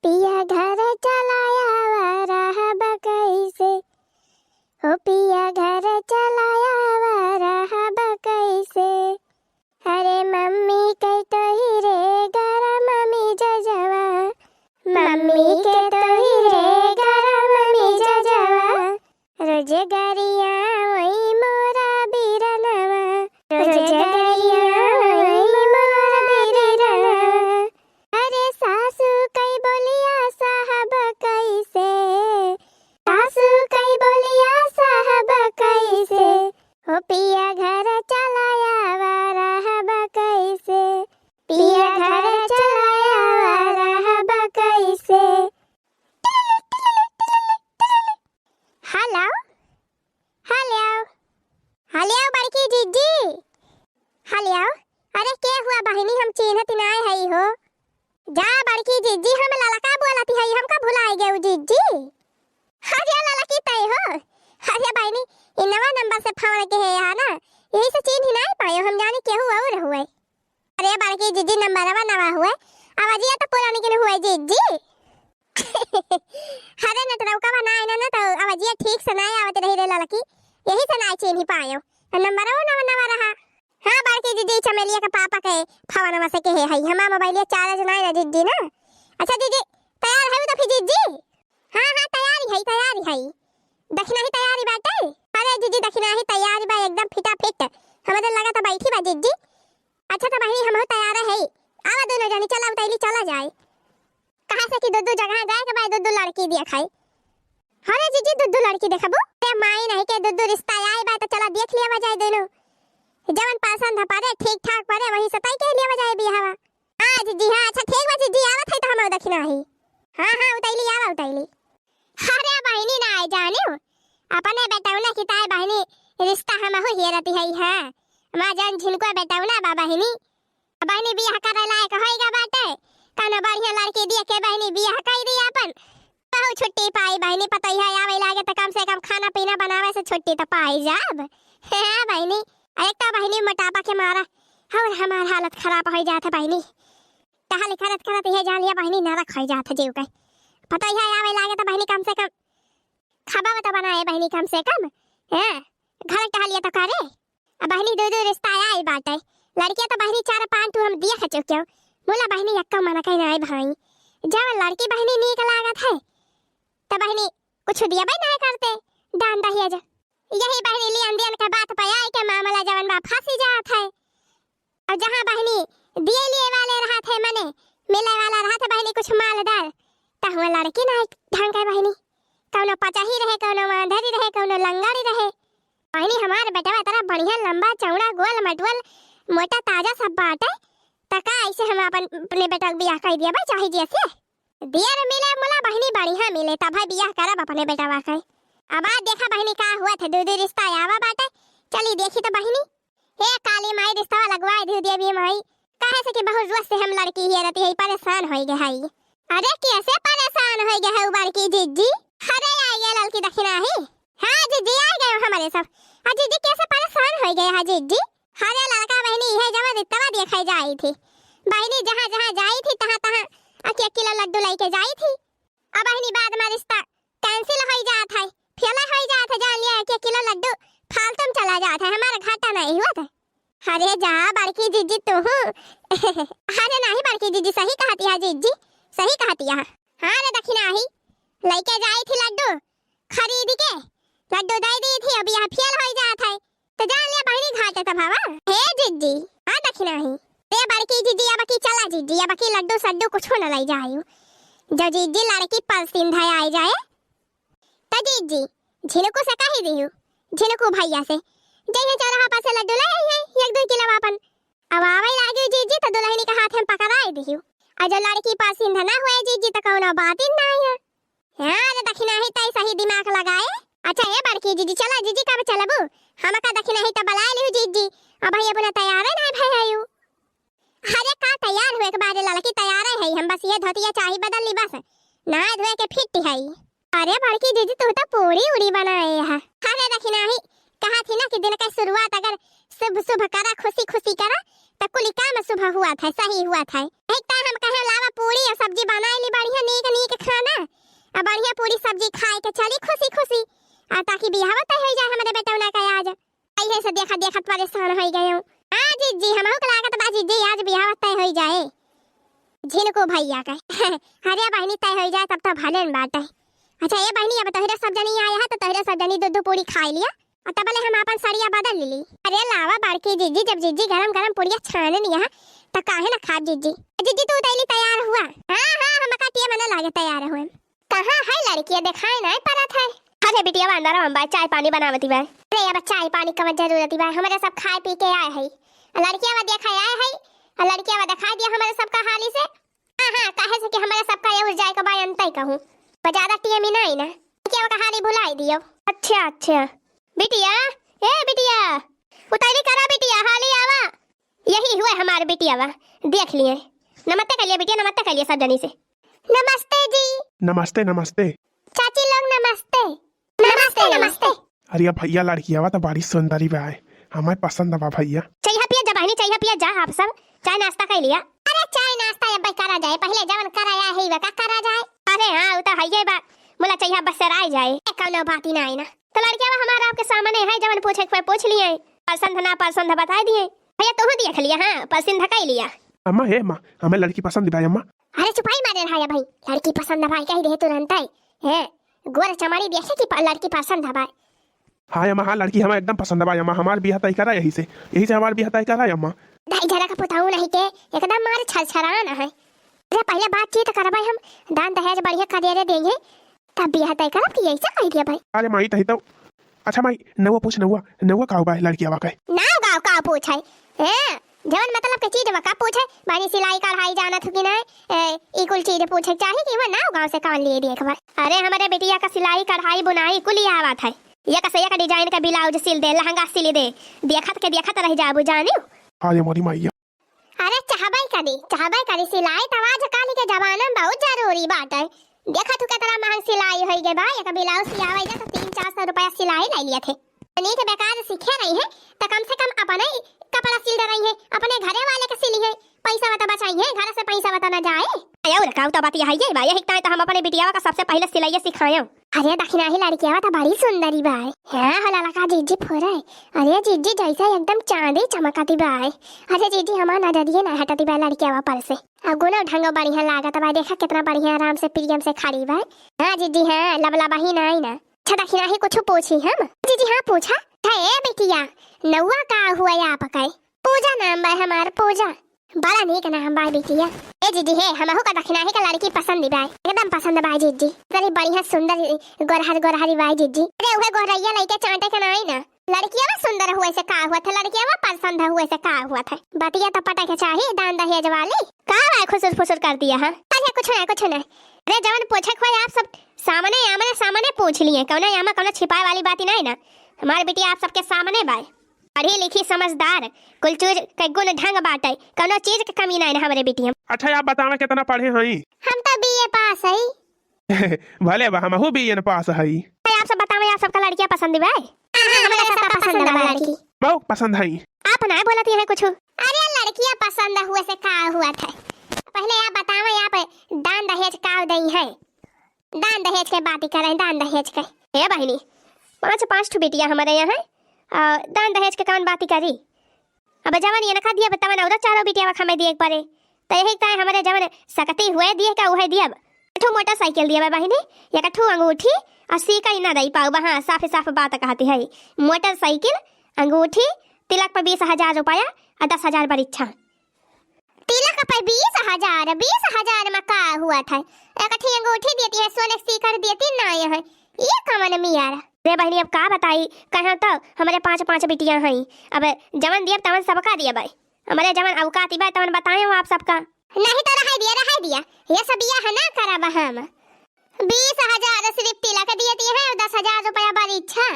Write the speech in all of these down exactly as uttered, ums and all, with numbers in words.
पिया घर चला आवा, रहब कैसे? हो पिया घर चला आवा, रहब कैसे? अरे मम्मी के तोही रे गरम मिजजवा, मम्मी के तोही रे गरम मिजजवा, रोज गरिया वही मोरा बिरनवा, रोज गरिया वही मोरा बिरनवा। अरे सासू कई बोलिया साहब कैसे, सासू कई बोलिया साहब कैसे, हो पिया घर चला आवा, रहब कैसे, पिया घर चला आवा, रहब कैसे। हेलो, हेलो, हेलो बड़की जिज्जी, हेलो। अरे के हुआ बहिनी, हम चीन्हत नाय हई हो। जा बड़की जिज्जी, हम ललका बोलत हई, हमका भुलाइ गयू जिज्जी। अरे ललकी तय हो। अरे बहिनी, ई नवा नंबर से फोन के है यहाँ ना, यही से चीन्ही नाय पायो, हम जानी केहू और हुए। अरे बड़की जिज्जी, नंबरवा नवा हुए, आवाजिया तो पुरानी किन हुए जिज्जी। अरे नेटवर्कवा ना आइना ना तो आवाजिया ठीक से ना आवत रही रे ललकी, यही से ना चीन्ही पायो। तो नंबरवा नवा नवा रहा। हाँ बड़की जिज्जी, चमेलिया के पापा के फोनवा से कहे हई, हमार मोबाइलिया चार्ज ना ना जिज्जी ना। अच्छा जिज्जी, तैयार है तो फिर जिज्जी? हाँ हाँ तैयारी है, तैयारी है। दखिनाही तैयारी बाटे? अरे जिज्जी दखिनाही तैयारी बा एकदम फिटाफिट। हमरे लगा तो बैठी बा जिज्जी। अच्छा तो बहिनी हमहू तैयार है, आवा दोनों जनी चला उतैली चला जाए। कहाँ से कि दू दू जगह जाए के बाद दू दू लड़की दिया खाई। अरे जिज्जी दू दू लड़की देखबू? ए माई नहीं के दू दू रिश्ता आए बा तो चला देख लिया जाए दोनों। जवन पसंद है परे ठीक ठाक परे वही से तय के लिया जाए बियाहवा। हाँ जिज्जी हाँ, अच्छा ठीक बा जिज्जी, आवत है तो हम दखिनाही। हाँ हाँ उतैली आवा उतैली। अरे बहिनी ना आए जानियो, अपने बेटौना की ताई बहिनी रिश्ता हमहू हेरती है। हाँ हमार जौन झिनकुआ बेटौना बा बहिनी, बहिनी बियाह करे लायक होइगा बाटे, कौनो बढ़िया लड़की देख के बहिनी बियाह कई दी अपन। बहुत छुट्टी पाई बहिनी, पतोहिया आवे लागे तो कम से कम खाना पीना बनावे से छुट्टी तो पाई जाब। हाँ बहिनी, एक तो बहिनी मोटापा के मारा और हमार हालत खराब हो जात है बहिनी। टहल करत करत ये जान लिया बहिनी नरक हो जात है जीव के। पतोहिया आवे लागे तो बहिनी कम से कम खाबा तो बनाए बहिनी कम से कम। हैं? घर टहलिया तो करे। अब बहिनी दू दू रिश्ता आई बाटे। लड़किया तो बहिनी चार पांच ठो हम देख चुके हो। मुला बहिनी यक्का मन कहीं ना आई भाई। जब लड़की बहिनी नीक लागत है तो बहिनी कुछ दिया भाई ना करते दान दहेज। यही बहिनी लियन दियन के बात पे आई के मामला जवन बा फंसी जात है। और जहाँ बहिनी दिए लिए वाले रहत है, मने मिले वाला रहत है बहिनी कुछ मालदार, त हुआ लड़की ना ढंग के बहिनी, कौनो पचाही रहे, कौनो मांधरी रहे, कौनो लंगड़ी रहे। बहिनी हमार बेटवा इतना बढ़िया लंबा चौड़ा गोल मटोल मोटा ताजा सब बाटे, त का ऐसे हम अपन अपने बेटा के बियाह कर दिया भाई चाहे जैसे? दियर मिले मुला बहिनी बढ़िया मिले तब है बियाह करब अपने बेटवा के। अब आज देखा बहिनी का हुआ थे, दू दू रिश्ता आवा बाटे, चली देखी तो बहिनी। हे काली माई, रिश्तवा लगवाए दिहु देवी माई, काहे से कि बहुत जोर से हम लड़की हेरती है, परेशान होई गए हई। अरे कैसे परेशान होई गए है बड़की जिज्जी? अरे आ गए लड़की दखिनाही। हाँ जिज्जी आ गए हमारे सब। आ जिज्जी कैसे परेशान होई गए है जिज्जी? अरे लड़का बहिनी है जब रिश्तवा देखे जाई थी, बहिनी जहाँ जहाँ जाई थी तहाँ तहाँ एक एक किलो लड्डू लेके जाई थी। अब बहिनी बाद में रिश्ता cancel होई जात है, फेल होई जात है, जान लिया एक एक किलो लड्डू फालतू में चला जात है, हमारा घाटा नहीं हुआ था। अरे जा बड़की जिज्जी तू हूँ। अरे नहीं बड़की जिज्जी सही कहती है जिज्जी, सही कहती है। हाँ रे दखिनाही लेके जाई थी लड्डू खरीद के, लड्डू दे दी थी, अब यहाँ फेल होई जात है। तो जान लिया बहिनी घाटे तब हवा। हे जिज्जी, आ दखिनाही। रे बड़की जिज्जी, अब की चला जिज्जी, अब की लड्डू सड्डू कुछ न लाई जायु। जो जिज्जी लड़की पसंद है आई जाए। तो जिज्जी, झिनकू से कही दिहु, झिनकू भैया से, जइहे चौराहा पर से लड्डू ले आई है, एक दो किलो अपन। अब आवे लागे जिज्जी, तो दुल्हनी के हाथ में पकड़ाई दिहु। आ जो लड़की पसंद ना हुए जिज्जी, तो कौनो बात ही ना है। हाँ, अरे दखिनाही तई सही दिमाग लगाए। अच्छा, ए बड़की जिज्जी, चला जिज्जी, कब चलबू? हमका दखिनाही त बलाए लिहु जिज्जी। अब भाई अपना तैयारे ना भय हयू। अरे का तैयार हुए के बारे ललकी तैयारे है, हम बस ये धोतिया चाही बदल ली बस। नहाए धोए के फिट है। अरे बड़की जिज्जी, तू तो पूरी उड़ी बनाए है। अरे दखिनाही, कहा थी ना कि दिन के शुरुआत अगर शुभ शुभ करा, खुशी खुशी करा, त कुल काम शुभ हुआ था, सही हुआ था। एक तो हम कहे लावा पूरी और सब्जी बनाए ली बढ़िया नीक नीक। पूरी सब्जी खाए के चली खुशी खुशी, आ ताकि बियाह तय होइ जाए हमरे बेटौना का आज। अइहे से देखत देखत परेशान होइ गए हूँ। हाँ जिज्जी, हमहू के लागत बा जिज्जी, आज बियाह तय होइ जाए झिनकू भैया के। अरे बहिनी, तय होइ जाए तब तो भले न बाटे। अच्छा ए बहिनी, अब तोहरे सब जनी आए है तो तोहरे सब जनी दू दू पूरी खाए लिया, और तबले हम आपन सड़िया बदल ली। अरे लावा बड़की जिज्जी, जब जिज्जी गरम गरम पुड़िया छान लिया है तो काहे ना खाब जिज्जी। जिज्जी तू तैली तैयार हुआ? हाँ हाँ, हम का टिया मने लागे तैयार हुए। कहाँ है लड़किया, देखाई नाहीं परत है। अरे बिटिया अंदर हम बा, चाय पानी बनावती बा। अरे अब चाय पानी कवन जरूरत बा, हमरे सब खाए पी के आए है। लड़किया बा देखाई आए है, लड़किया बा देखाई दिया हमरे सबका हाली से। हाँ हाँ, काहे से कि हमरे सबका ये उठ जाए के बा, अंतई कहूँ। बा ज्यादा टिया में नाहीं ना, लड़किया बा का हाली भुलाई दियो। अच्छा अच्छा। बिटिया, ए बिटिया, उतारी करा बिटिया, हाली आवा। यही हुए हमार बिटिया बा, देख लिए। नमस्ते कह लिया बिटिया, नमस्ते कह लिया सब जनी से। नमस्ते जी। नमस्ते, नमस्ते। चाची लोग नमस्ते। नमस्ते, नमस्ते। अरे भैया, लड़कियावा तो बड़ी सुंदरी बा है, हमें पसंद बा भैया। चइहा पिया जा बहिनी, चइहा पिया जा, आप सब चाय नाश्ता कइ लिया। अरे चाय नाश्ता अब करा जाए, पहिले जवन कराया है वका करा जाए। अरे हाँ, उ तो हइये बा, मुला चइहा बस से राय जाए। ए, कौनो बात ही ना आई ना। तो लड़कियावा हमारा आपके सामने है, जवन पूछे के पूछ लिए, पसंद ना पसंद बताइ दिए। भैया तोहू देख लिया, हाँ पसंद कइ लिया। अम्मा, हे अम्मा, हमें लड़की पसंद बा अम्मा। अरे चुपाई मारे रहा है भाई, लड़की पसंद बा कह दे तुरंत है। हैं, गोर चमाड़ी देखे कि प-, लड़की पसंद बा। हाँ अम्मा, हाँ लड़की हमें एकदम पसंद बा अम्मा, हमार बियाह तय करा यही से, यही से हमार बियाह तय करा अम्मा। ढाई जरा का पुताऊ नहीं के एकदम मार छरछरान है। अरे पहिले बातचीत करबे हम, दान दहेज बढ़िया करेरे देंगे, तब बियाह तय करब कि ऐसा कह दिया भाई। अरे माई तही तो। अच्छा माई, नौवा पूछ, नौवा, नौवा का बा लड़कियावा के? नाव गाँव का पूछे? हैं? जवन मतलब के चीज बा का पूछे? बानी सिलाई कढ़ाई जानत हो कि नहीं? ए, ई कुल चीज पूछे चाही कि वह नाव गाँव से कान लिए देख बा। अरे हमरे बिटिया का सिलाई कढ़ाई बुनाई कुल आवत है। एक से एक design का blouse सिल दे, लहंगा सिल दे, देखत के देखत रह जाबू जानियो। अरे मोरी माइया। अरे चाहबे करी, चाहबे करी, सिलाई तो आजकल के जमाना में बहुत जरूरी बाटे। देखत हूँ कितना महंग सिलाई होइ गए बा, एक blouse सियावे जा तो तीन चार सौ रुपया सिलाई ले लिया थे। नीक बेकार सीखे रही है तो कम से कम अपने कपड़ा सिल दे रही है, अपने घरे वाले के सिली है, पैसा बता बचाई है, घर से पैसा बता ना जाए। अरे और का तो बात यही है बा, यही ताय तो हम अपने बिटियावा का सबसे पहले सिलाइया सिखायो। अरे दखिनाही लड़कियावा तो बड़ी सुंदरी बा। हाँ हो ललका जिज्जी फोरे। अरे जिज्जी जैसे एकदम चांदी चमकती बा। अरे जिज्जी हमार नजरिए ना हटती बा लड़कियावा पर से। अब गुनो ढंगो बढ़िया लागत बा, देखा कितना बढ़िया आराम से प्रियम से खड़ी बा। हाँ जिज्जी हाँ, लबला बहिन आई ना। अच्छा दखिनाही कुछ पूछी हम? जिज्जी हाँ पूछा। हे ए बिटिया, नौवा का हुआ आपके? पूजा नाम बा हमार, पूजा। बड़ा नीक नाम बा बिटिया। ए जिज्जी हे, हमहू का दखिनाही का लड़की पसंद बा, एकदम पसंद बा जिज्जी। बड़ी बढ़िया सुंदर गोरहर गोरहरी बा जिज्जी। अरे उहे गोरैया लइके चांटे के नाई ना। लड़कियावा सुंदर हुए से का हुआ था, लड़कियावा पसंद हुए से का हुआ था। बतिया तो पटे के चाही दान दहेज वाली। का बा खुसुर फुसुर कर दिया है? अरे कुछ ना, कुछ ना। अरे जवन पूछे के होए आप सब सामने, आमने सामने पूछ लिए, कौनो आमा कौनो छिपाए वाली बात ही नहीं ना। हमार बिटिया आप सबके सामने बा। पढ़ी लिखी समझदार, कुल चीज के गुण ढंग बाटे, कौनो चीज के कमी नाई ना हमरे बिटिया में। अच्छा, आप बतावा कितना पढ़े हई? हम तो बीए पास हई। भले बा, हमहू बीए पास हई। अरे आप सब बतावा, आप सबका लड़कियां पसंद बा? हाँ, हाँ, हमरा सबका पसंद बा लड़की। बहु पसंद हई। आप ना बोलत हैं कुछ। अरे लड़कियां पसंद हुए से का हुआ था? पहले आप बतावा, आप दान दहेज का दई है? दान दहेज के बात ही करें, दान दहेज के। हे बहिनी, पाँच, पाँच ठो बिटिया हमारे यहाँ है, और दान दहेज के कौन बात ही करी? अब जवन इनका दिए, तवन और चारों बिटिया का हमें दिए के पड़े। तो यही ताय हमारे जवन सकती हुए दिए का उहे दिए। एक ठो मोटरसाइकिल दिए बहिनी, एक ठो अंगूठी, और सीका ही ना दई पाऊ। हाँ, साफ साफ बात कहती है, मोटरसाइकिल, अंगूठी, तिलक पर बीस हजार रुपया और दस हजार बरीक्षा। तिलक पे बीस हजार, बीस हजार में का हुआ था? एक ठे अंगूठी देती है, सोने की सीकर देती ना है, ये कवन मियार? रे बहिनी, अब का बताई, कहाँ तो हमारे पाँच, पाँच बिटिया हैं, अब जवन दियब तवन सबका दियब भाई, हमारे जवन औकात बा तवन बताए हो आप सबका। नहीं तो रह दिया, रह दिया, ये सब बियाह ना करब हम। बीस हजार सिर्फ तिलक देती है और दस हजार रुपया बरीक्षा,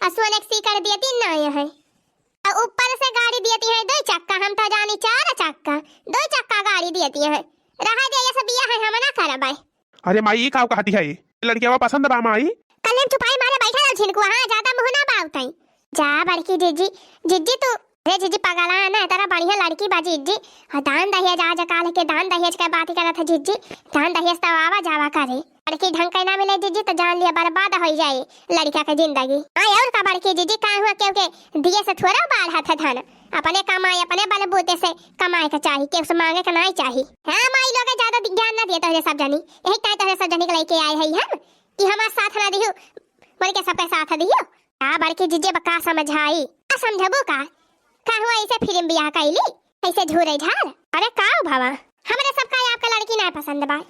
और सोने की सीकर देती ना है। आ ऊपर से गाड़ी देती है दो चक्का, हम तो जानी चार चक्का, दो चक्का गाड़ी देती है। रहा दे, ये सब बियाह है, हम ना करबै। अरे माई, ई का कहती है? लड़कियावा पसंद बा माई। कल्याण चुपाई मारे बैठा रह झिनकुआ, हाँ, ज्यादा मुँह ना बाउतई। जा बड़की जिज्जी, जिज्जी तू, रे जिज्जी पगला ना, तेरा बढ़िया लड़की बा जिज्जी। हाँ, दान दहेज, आज काल के दान दहेज के बात करत है जिज्जी, दान दहेज तो आवा जावा करे। कि ढंग के ना मिले जीजी, तो जान लिया बर्बाद होइ जाए लड़का के जिंदगी। हाँ, और का बड़की जीजी, का हुआ, केहू के दिए से थोड़ा बाढ़त है धन, अपने कमाए, अपने बलबूते से कमाए के चाही, केहू से मांगे के नाहीं चाही। हाँ माई लोग, ज्यादा दि-, ज्ञान ना दिए तोहरे सब जनी, यही ताई तोहरे सब जनी के लेके आए हई हम, कि हमार साथ ना दिहू, बोल के सबके साथ दिहू। का बड़की जीजी, अब का समझाई, का समझबू का, का हुआ ऐसे फिल्म बियाह कैली? कैसे झूरे झार? अरे का हो भावा, हमरे सबका आपका लड़की ना पसंद बा।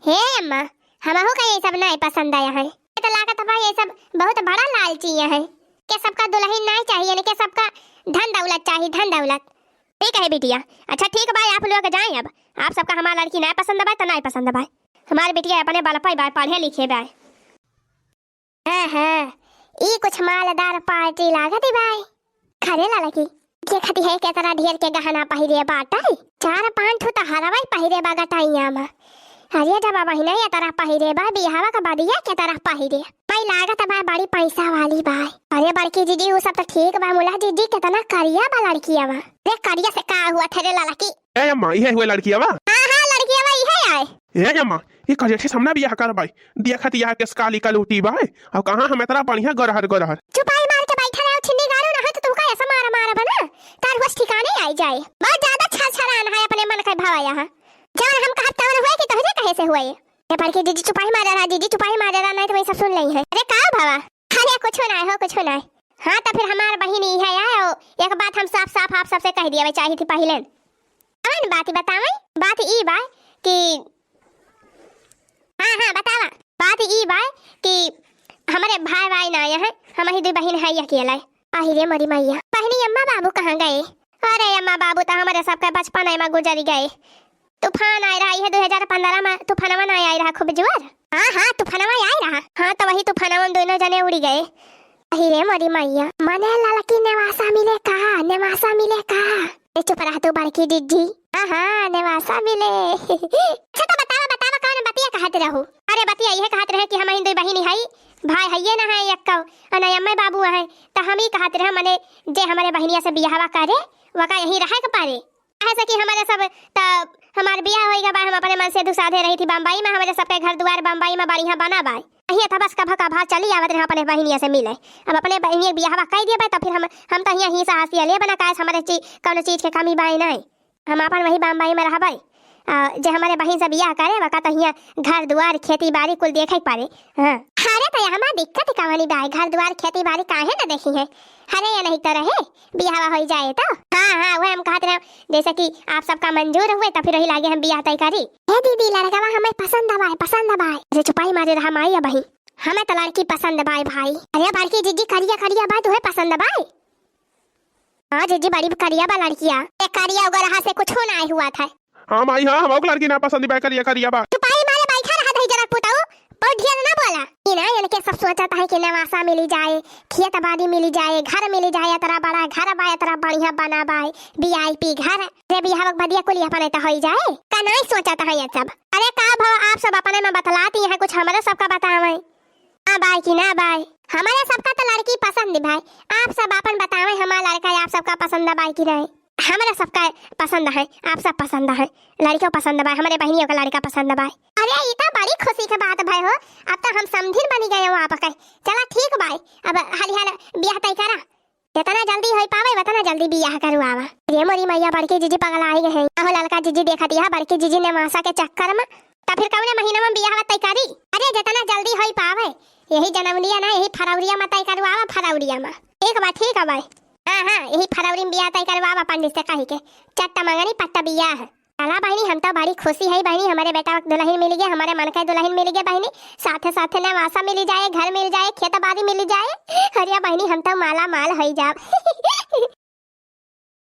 हे अम्मा, हमहू का ये सब ना पसंद आया है। ये तो लागत बा ये सब बहुत बड़ा लालची है। के सबका दुल्हन ना चाहिए, के सबका धन दौलत चाहिए, धन दौलत। ठीक है बिटिया, अच्छा ठीक बा, आप लोग जाए अब। आप सबका हमार लड़की ना पसंद बा तो ना पसंद बा। हमार बिटिया अपने बल पे बा, पढ़े लिखे बा। हाँ, हाँ, ई कुछ मालदार पार्टी लागत है भाई। खरे ललकी, देखती है केतना ढेर के गहना पहिरे बाटे। चार पाँच ठो तो हरवाई पहिरे बा गटाइया में। अरे जब बहिना ये तरह पहिरे बा, बिहावा का बदिया के तरह पहिरे। भाई लागत बा बड़ी पैसा वाली बा। अरे बड़की जीजी, उ सब तो ठीक बा, मुला जीजी केतना करिया बा लड़किया बा। अरे करिया से का हुआ थे रे ललकी? ए अम्मा, इहे हुए लड़किया बा? हाँ, हाँ, लड़किया बा, इहे आए। ए अम्मा, ई करिया से सामने बियाह करबाई। देखत यहाँ केस काली कलूटी बा, और कहाँ हम इतना बढ़िया गरहर गरहर। चुपाई मार के बैठा रहो, छिन्नी गाड़ू ना हो तो तुमका ऐसा मारा मारा बना, तार होश ठिकाने आई जाए। बहुत ज्यादा छरछरान है अपने मन के भावा यहाँ। जौन हम कहब तौन हुए कि तोहरे कहे से हुए? ए बड़की जीजी चुपाई मारे रहा, जीजी चुपाई मारे रहा, नहीं तो वही सब सुन लेई है। अरे का भावा? अरे कुछ ना हो, कुछ ना। हाँ तो फिर हमार बहिन ई है आयो, एक बात हम साफ साफ आप सबसे कह दिया चाही थी पहले। कौन बात बतावे? बात ई बा कि, हाँ, हाँ, बतावा। बात ई बा कि हमरे भाई वाई ना आया है, हम ही दो बहिन है अकेले। आही रे मोरी मैया, बहिनी अम्मा बाबू कहाँ गए? अरे अम्मा बाबू तो हमरे सबके बचपन में गुजर गए। तूफान आए रहा, ये दो हजार पन्द्रह में तूफानवा ना आए रहा खूब जोर? हाँ, हाँ, तूफानवा आए रहा। हाँ, तो वही तूफानवा में दोनों जने उड़ी गए। अही रे मोरी मैया, मने ललकी नेवासा मिले का, नेवासा मिले का? ए, चुप रह तू बड़की जिज्जी। हाँ, हाँ, नेवासा मिले। अच्छा तो बतावा, बतावा कौन बतिया कहत रहू? अरे बतिया इहे कहत रहे कि हम ही दो बहिनी हई, भाई हइये ना है एक कौ, और ना अम्मा बाबू है, तो हम ही कहत रहे मने जे हमरे बहिनिया से बियाहवा करे, वका यहीं रहे के पारे। काहे से कि हमरे सब त हमार बियाह होई गवा, हम अपने मन से दुसाधे रही थी बम्बई में, हमरे सबके घर दुआर बम्बई में बढ़िया बना बाय। अहिया था बस कभा कभा चली आवत रहे अपने बहिनिया से मिले। अब अपने बहिनिया के बियाहवा कई दिया बाय, तब फिर हम, हम तो हियाँ हिस्सा हस्तिया ले बना, काहे से हमरे ची-, कौनो चीज के कमी बाय नहीं। हम अपन वही बम्बई में रहबाय। आ, जे हमरे बहिन से बियाह करे, वका तो हियाँ घर दुआर, खेती बाड़ी कुल देखे के पड़े। हाँ। अरे तो हमार दिक्कत कवनी बाय, घर दुआर, खेती बाड़ी काहे न देखी है? अरे ये नहीं तो रहे। बियाहवा होई जाए तो। हाँ, हाँ, वह हम कहत रहे, जैसे कि आप सबका मंजूर हुए, तो फिर वही लागे हम बियाह तय करी। हे दीदी, लड़कवा हमें पसंद आवा है, पसंद आवा है। अरे चुपाई मारे रहा माई अबही। हमें तो लड़की पसंद बाय भाई। अरे बड़की जिज्जी करिया करिया बाय, तुहे पसंद बाय? हाँ जिज्जी, बड़ी करिया बा लड़किया। ए करिया उगरहा से कुछ ना हुआ था। हाँ माई, हाँ, हमको लड़की ना पसंद बा, करिया, करिया बा। चुपाई मारे बैठा रहा दही जनक पुताऊ, बहुत ढेर ना बोला। ई ना इनके सब सोचत है कि नवासा मिली जाए, खेत बाड़ी मिली जाए, घर मिली जाए, इतना बड़ा घर बा, इतना बढ़िया बना बा, वीआईपी घर। रे बिहाव के बदिया कुली अपने तो होई जाए, का नहीं सोचत है ये सब? अरे का भव, आप सब अपने में बतलाती हैं, कुछ हमरे सबका बतावे। हाँ बाय कि ना बाय? हमारे सबका तो लड़की पसंद बाय, आप सब अपन बतावे हमार लड़का आप सबका पसंद बाय कि नहीं? हमरा सबका पसंद है, आप सब पसंद है, लड़कियों पसंद बा, हमरे बहिनियों का लड़का पसंद बा। अरे, ई तो बड़ी खुशी के बात भाई हो, अब तो हम समधिन बनी गए हो आपके। चला ठीक बा, अब हाली हाल बियाह तय करा, जितना जल्दी होई पावे उतना जल्दी बियाह करवावा। रे मोरी मैया, बड़की जीजी पगला आई गए हैं। आहो लड़का जीजी देखत यहाँ, बड़की जीजी नेवासा के चक्कर में, तो फिर कौने महीना में बियाह तय करी? अरे, जितना जल्दी होई पावे, यही जनवरिया ना, यही फरवरिया में तय करवावा, फरवरिया में। ठीक बा, ठीक बा। हाँ, हाँ, यही फरवरी में बियाह तय करवावा पंडित से कही के, चट्टा मंगनी पट्टा बियाह। चला बहिनी, हम तो बड़ी खुशी है बहिनी, हमारे बेटा दुल्हन मिल गए, हमारे मन के दुल्हन मिल गए बहिनी, साथे साथे नवासा मिल जाए, घर मिल जाए, खेत बाड़ी मिल जाए। अरे बहिनी, हम तो माला माल होई जाब।